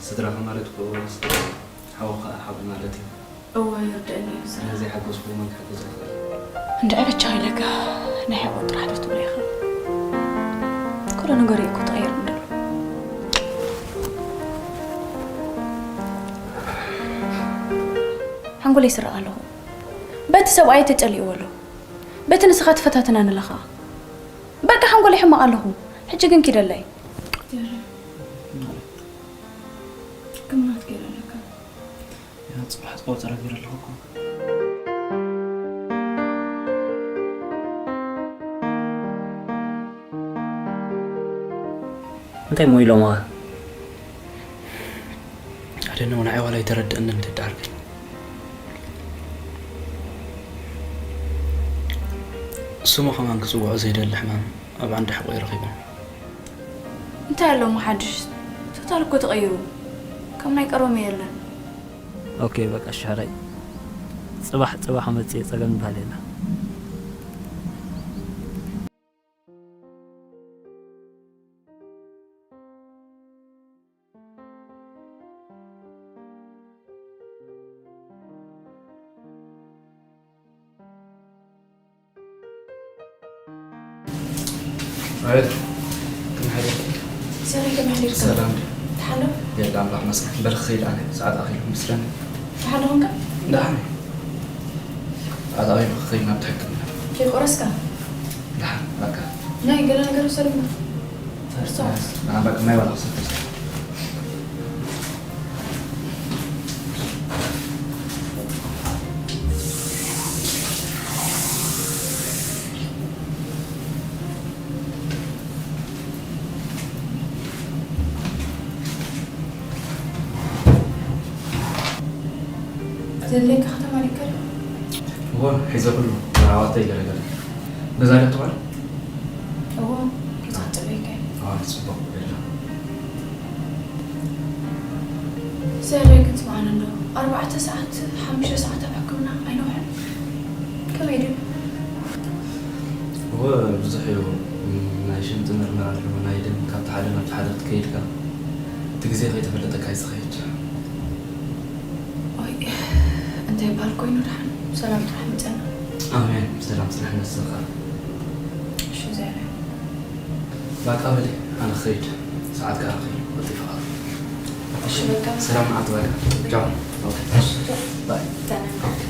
ስድራኻ ማለት እኮ ስድራ፣ ሓውኻ ሓው ማለት እዩ። እወ፣ ይርድእኒ እዩ፣ ስራሕ። ነዚ ሓገዝኩ መን ክሕግዝ ይኽእል? እንድዒ ብቻ ኢለካ ናይ ሕቖ ጥራሕ ዶ ትብሎ ኢኻ? ኩሉ ነገር እዩ እኮ ተቐይሩ እንድሎ። ሓንጎለይ ይስረቕ ኣለኹ። በቲ ሰብኣይ ተጨሊእዎ ኣሎ። በቲ ንስኻ ትፈታተናኒ ኣለኻ። በቃ ሓንጎለይ ሕማቕ ኣለኹ። ሕጂ ግን ኪደለይ። ሕክምና ክትገይር ኣለካ። ያ፣ ጽባሕ ቆጸራ ገይረ ኣለኹ እኮ። እንታይ እሞ ኢሎምኻ? ኣደነው ንዓይ ዋላ ኣይተረድእንን ደደኣልከኝ። ስሙ ከማን ክጽውዖ ዘይደሊ ሕማም ኣብ ዓንዲ ሕቖይ ረኺቦም። እንታይ ኣሎ እሞ ሓድሽ? ቶታል እኮ ተቐይሩ። ከም ናይ ቀደሙ የለን። ኦኬ፣ በቃ እሺ፣ ሕራይ። ጽባሕ፣ ጽባሕ መጽእ ጸገም ይበሃል የለን። ኣቤት። ከመይ ሓደርኪ? ሰላም፣ ከመይ ሓደርካ? ሰላም ድዩ? ደሓን ዶ? የለ፣ ኣምላኽ ይመስገን። በል ክኸይድ ኣነ፣ ሰዓት ኣኺሉ መስለኒ። ደሓን ዶ ኾንካ? ደሓን እየ። ሰዓት ኣኺሉ ክኸይድ ናብቲ ሕክምና። ከይቆረስካ? ደሓን፣ በቃ። ናይ ገለ ነገር ውሰድ እሞ። ርሳው። ደሓን፣ በቃ፣ ማይ ዋላ ክሰቲ። ዘድልየካ ከተማ ዲካ? እወ፣ ሒዘ ኩሉ መራዋተይ ገለ ገለ። ገዛ ዶ ትበሃል? እወ፣ ገዛ ክጽበየካ እየ። ኣዋል ጽቡቕ ገለ። ዘድልየካ ትስምዓኒ እንዶ፣ ኣርባዕተ ሰዓት፣ ሓሙሽተ ሰዓት ኣብ ሕክምና ኣይነውሕን። ከመይ ድዩ? እወ፣ ብዙሕ እዩ። ናይ ሽንቲ ምርመራ ኣለዎ፣ ናይ ደም ካብቲ ሓደ ናብቲ ሓደ ክትከይድካ፣ እቲ ግዜ ከይተፈለጠካ እዩ ዝኸይድ። ኦይ፣ እንታይ ይበሃል ኮይኑ ደሓን ብሰላም ጥራሕ ምጸና። ኣሜን፣ ብሰላም ጽንሕ ነስኻ። እሺ፣ ዘረ። በቃ በሊ፣ ኣነ ክኸይድ፣ ሰዓት ከኣ ክኸይድ፣ ቀልጢፈ ከኣ። እሺ፣ በቃ። ሰላም መዓልቲ በቃ። ቻው። ኦኬ። እሺ፣ ቻው። ባይ። ሰላም። ኦኬ።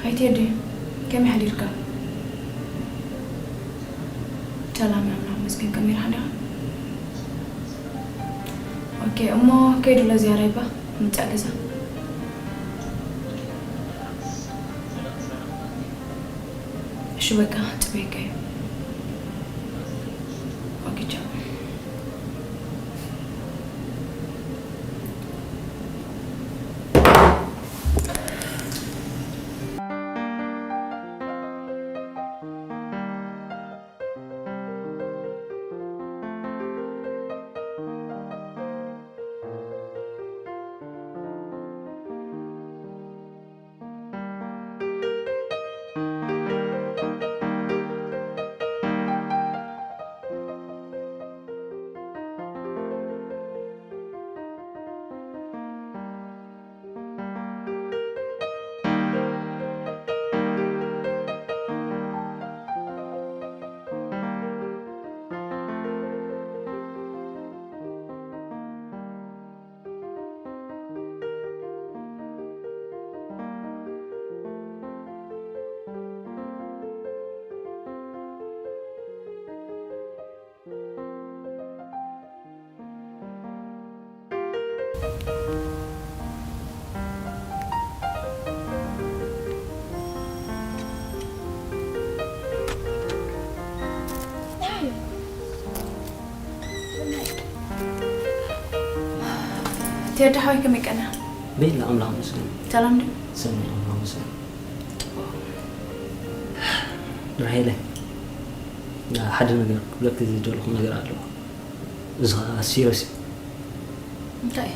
ሃይ ቴዲ፣ ከመይ ሓዲርካ? ሰላም፣ ኣምላኽ ይመስገን። ከመይ ርሓ ዲኻ? ኦኬ፣ እሞ ከይዱ ኣሎ ዝያራ ይባ፣ ምጻእ ገዛ። እሺ፣ በቃ፣ ጽበየካ እዩ። ኦኬ፣ ቻው። ቴዲ ሓወይ ከመይ ቀና? ቤላ ኣምላኽ ይመስገን። ሰላም ድዩ? ሰላም ኣምላኽ ይመስገን። ራሄለ፣ ሓደ ነገር ክብለኪ ዝደለኹ ነገር ኣሎ። እዚ ኸዓ ሲሪየስ እዩ። እንታይ?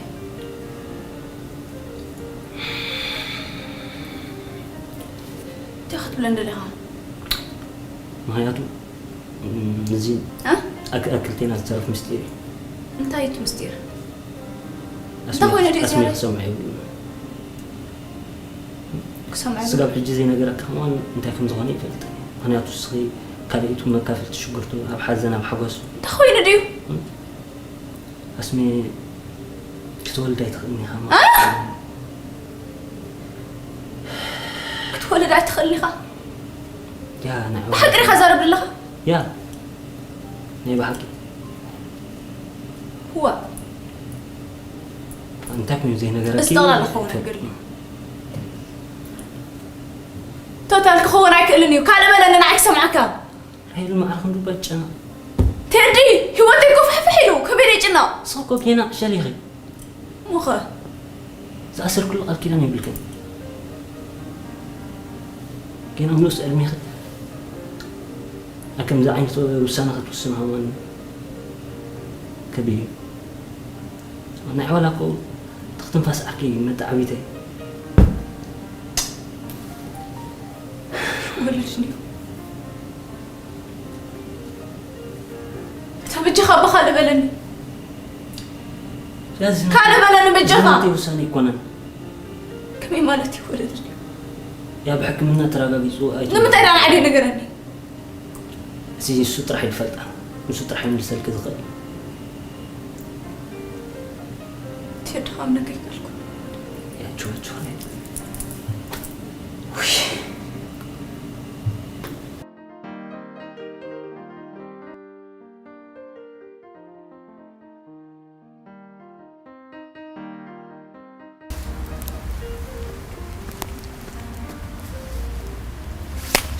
እንታይ ክትብለን ደሊኻ? ምኽንያቱ እዚ ኣክልቴና ዝተረፍ ምስጢር እዩ። እንታይ እቲ ምስጢር? ኣስሜ ክሰምዐ ይብሉ። ክሰምዐ ስጋብ ሕጂ ዘይነገረካ ከማን እንታይ ከም ዝኾነ ይፈልጥ። ምኽንያቱ እስኺ ካልኣይቱ መካፈልቲ ሽጉርቱ ኣብ ሓዘን ኣብ ሓጎስ እንታይ ኮይኑ ድዩ? ኣስሜ ክትወልድ ኣይትኽእልን ኢኻ ማለት ክትወልድ ኣይትኽእልን ኢኻ። ያ ናይ ብሓቂ ዲኻ ዛረብ ዘለኻ? ያ ናይ ብሓቂ ዋ እንታይ ኮይኑ ዘይነገረኪ? እዚ ጠቕላላ ክኸውን ኣይክእልን እዩ። ቶታል ክኸውን ኣይክእልን እዩ። ካልእ በለኒ ንዓይ ክሰምዓካ። ራሄል ማዕረ ክንዱ በጨና ቴዲ ህይወተይ ኮፍሕፍሕ ኢሉ ከመይ ደይ ጭነቕ? ንስኺ እኮ ጌና ዕሸል ኢኺ። ሙኸ ዝኣሰርክሉ ቃል ኪዳን የብልክን። ጌና ኣብ ንኡስ ዕድሜኺ ኣብ ከምዚ ዓይነት ውሳነ ክትውስን ሃዋን ከቢድ እዩ። ናይ ዕዋላ እኮ ትኽትንፋስ ዓኪ መጣዕቢተይ ወለድኒ እታ በጃኻ ኣባኻ ልበለኒ ካልእ በለኒ በጃኻ ውሳነ ይኮነን ከመይ ማለት እዩ ወለድኒ ያ ብሕክምና ተረጋጊፁ ኣይተ ንምንታይ ዳ ንዓዲ ነገረኒ እዚ ንሱ ጥራሕ ይፈልጣ ንሱ ጥራሕ ይምልሰልክ ዝኽእል ትድኻም ነገር ይቀልኩ ያ ችወ ችወ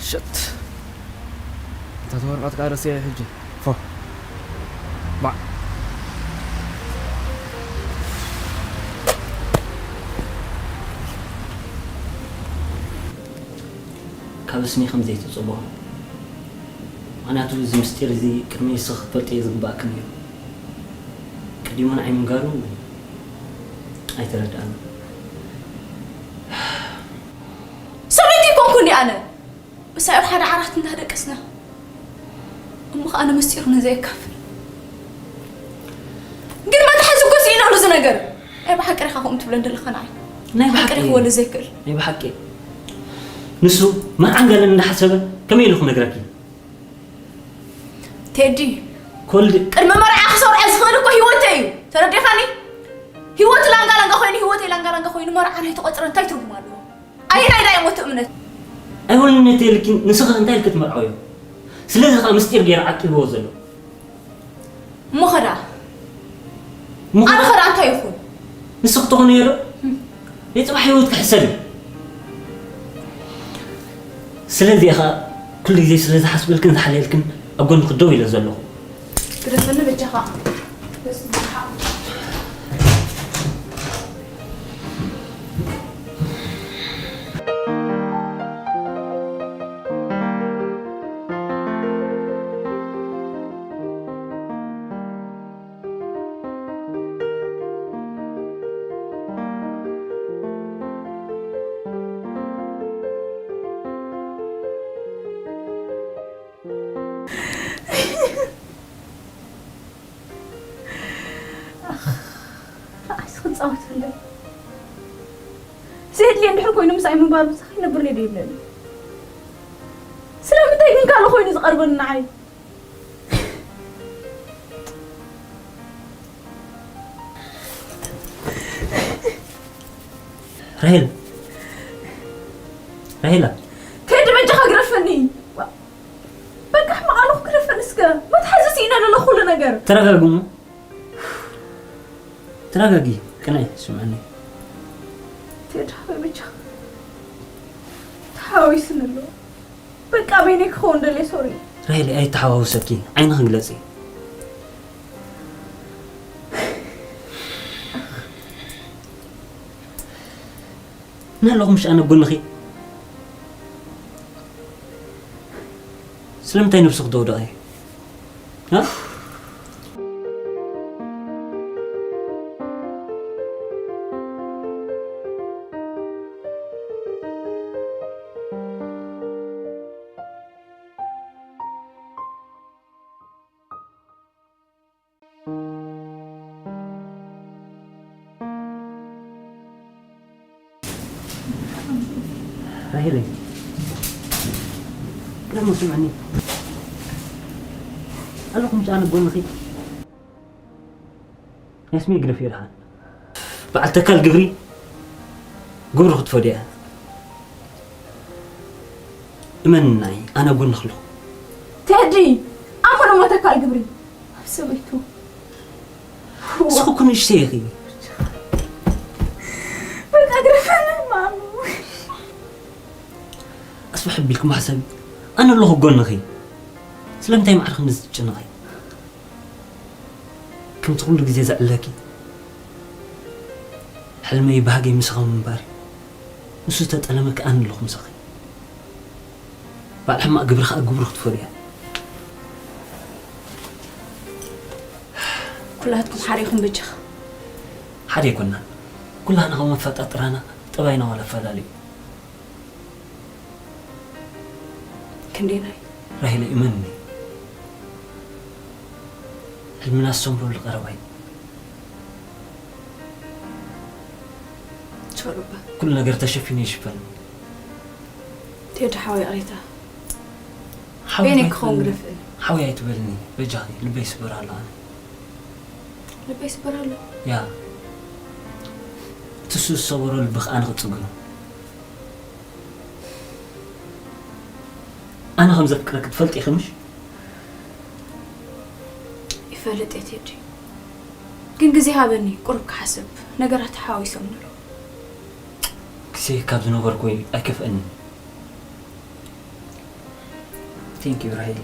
ሸት እታ ተወርቃት ከዓ ረስያ ሕጂ ፎ ባዕ ካብ ስኒ ከም ዘይትፅቦ ምክንያቱ እዚ ምስጢር እዚ ቅድሚ ንስኺ ክትፈልጥዮ ዝግባእክን እዩ። ቀዲሙ ንዓይ ምንጋሩ ኣይተረድኣን። ሰበይቲ ኣይኮንኩን ኣነ። ምሳይ ኣብ ሓደ ዓራት እንዳደቀስና እሞ ከኣ ምስጢሩ ንዘየካፍል ግን መትሓዚ እኮ ስኢነሉ እዚ ነገር። ናይ ብሓቂ ዲኻ ከምኡ ትብለን ዘለኻ ንዓይ? ናይ ብሓቂ ብሓቂ ዲኺ ወለ ዘይክእል? ናይ ብሓቂ ንሱ መርዓን ጋልን እንዳሓሰበ ከመይ ኢሉ ክነግረኪ? ቴዲ ኮልድ ቅድሚ መርዓ ክሰርዖ ዝኽእል እኮ ህይወተይ እዩ። ተረዲኻኒ? ህይወት ላንጋ ላንጋ ኮይኑ ህይወተይ ላንጋ ላንጋ ኮይኑ መርዓ ናይ ተቆፅረ እንታይ ትርጉም ኣለዎ? ኣየናይ ዳ እሞ እቲ እምነት? ኣይወንን እትልኪ ንስኺ እንታይ ኢልኪ ትመርዓዮ? ስለዚ ኸኣ ምስጢር ገይሩ ዓቂብዎ ዘሎ። እሞ ኸ ደኣ? እሞ ኸ ኣነ ኸ ደኣ እንታይ ይኹን? ንስኺ ክትኾኒ እየ ዶ? ናይ ጽባሕ ህይወት ክሕሰብ እዩ። ስለዚ እየ ኸኣ ኩሉ ግዜ ስለ ዝሓስበልክን ዝሓልየልክን ኣብ ጎንኺ ደው ኢለ ዘለኹ። ግደፈኒ በጃኻ። ንዓይስ ክንጻወተለይ ዘየድልየ እንድሕር ኮይኑ ምሳይ ምንባር ምሳኺ ይነብር ነይ ዶ ይብለኒ? ስለምንታይ ግን ካልእ ኮይኑ ዝቐርበኒ ንዓይ? ራሄል ራሄላ ከይዲ በጃኻ ግረፈኒ። በቃ ሕማቕ ኣለኹ ግረፈኒ እስከ። መትሓዚ ስኢነ ኣለኹ ኩሉ ነገር። ተረጋግሙ ተረጋጊ ቅናይ ስምዕኒ ቴዲ ሓወይ በጃኻ ተሓዋዊስኒ ኣለኹ። በቃ በይነይ ክኸውን ደልየ ሶሪ። ራሄል ኣይተሓዋውሰኪ ዓይንኺ ግለፂ። እናለኹ ምሽ ኣነ ጎንኺ ስለምንታይ ነብስኺ ተውድቒ? እ? ራሄለይ፣ ቅድም ስምዕኒ። ኣለኹም ጫነ ጎንኺ። ያስሚ ግደፍ ይልሓን። በዓል ተካል ግብሪ፣ ግብሪ ክትፈድያ። እመንናይ፣ ኣነ ጎንኺ ኣለኹ። ቴዲ፣ ኣመን እሞ ተካል ግብሪ። ኣብ ሰበይቱ። ንስኺ እኮ ንእሽተይ ኢኺ። በቃ ግረፈኒ ማሙ። ኣስፍሕ ኣቢልኪ ማሕሰቢ። ኣነ ኣለኹ ጎንኺ። ስለምንታይ ማዕረ ክንድዚ ትጭነቒ? ከምቲ ኩሉ ግዜ ዘዕለኪ፣ ሕልመይ ባህገይ ምሳኺ ምንባር እዩ። ንሱ ዝተጠለመኪ ኣነ ኣለኹ ምሳኺ። በዓል ሕማቕ ግብሪ ኸኣ ግብሩ ክትፈድያ። ኩላትኩም ሓደ ኢኹም በጃኻ። ሓደ ኣይኮናን። ኩላህና ከም ኣፈጣጥራና ጠባይና ዋላ ኣፈላለዩ። ክንደየናይ? ራሄለ እመንኒ። ሕልምና ዝሰምረሉ ቀረባ እዩ። ሶሎባ። ኩሉ ነገር ተሸፊኑ ይሽፈን። ቴዲ ሓወይ ይቕሬታ። ሓወይ በይነይ ክኸውን ኣይትበልኒ። ግደፍኒ። ሓወይ ኣይትበልኒ። በጃኺ ልበይ ይስበር ኣሎ ኣነ። ልበይ ይስበር ኣሎ? ያ። እቲ እሱ ዝሰበሮ ልቢ ኸኣ ኣነ ክጽግኖ። ኣነ ከም ዘፍቅረኪ ትፈልጢ ኢኺ ምሽ? ይፈልጥ እየ ቴዲ። ግን ግዜ ሃበኒ፣ ቁሩብ ክሓስብ። ነገራት ተሓዋዊሶም ኣለዉ። ግዜ ካብ ዝነበርኩ ኣይከፍአንን። Thank you ራሄል።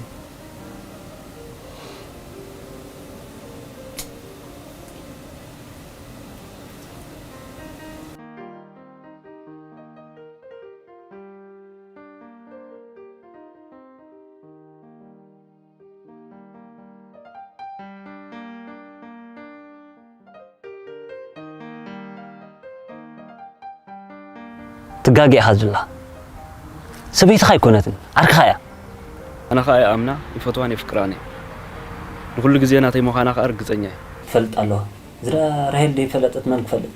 ትጋገ ኢኻ ዝላ። ሰበይትኻ ኣይኮነትን፣ ዓርክኻ እያ። ኣነ ኸኣ ይኣምና፣ ይፈትዋን የፍቅራን እየ። ንኹሉ ግዜ ናተይ ምዃና ኸኣ ርግጸኛ እየ። ትፈልጥ ኣለዋ። ዝራ ራሄል ደይፈለጠት መን ክፈልጥ?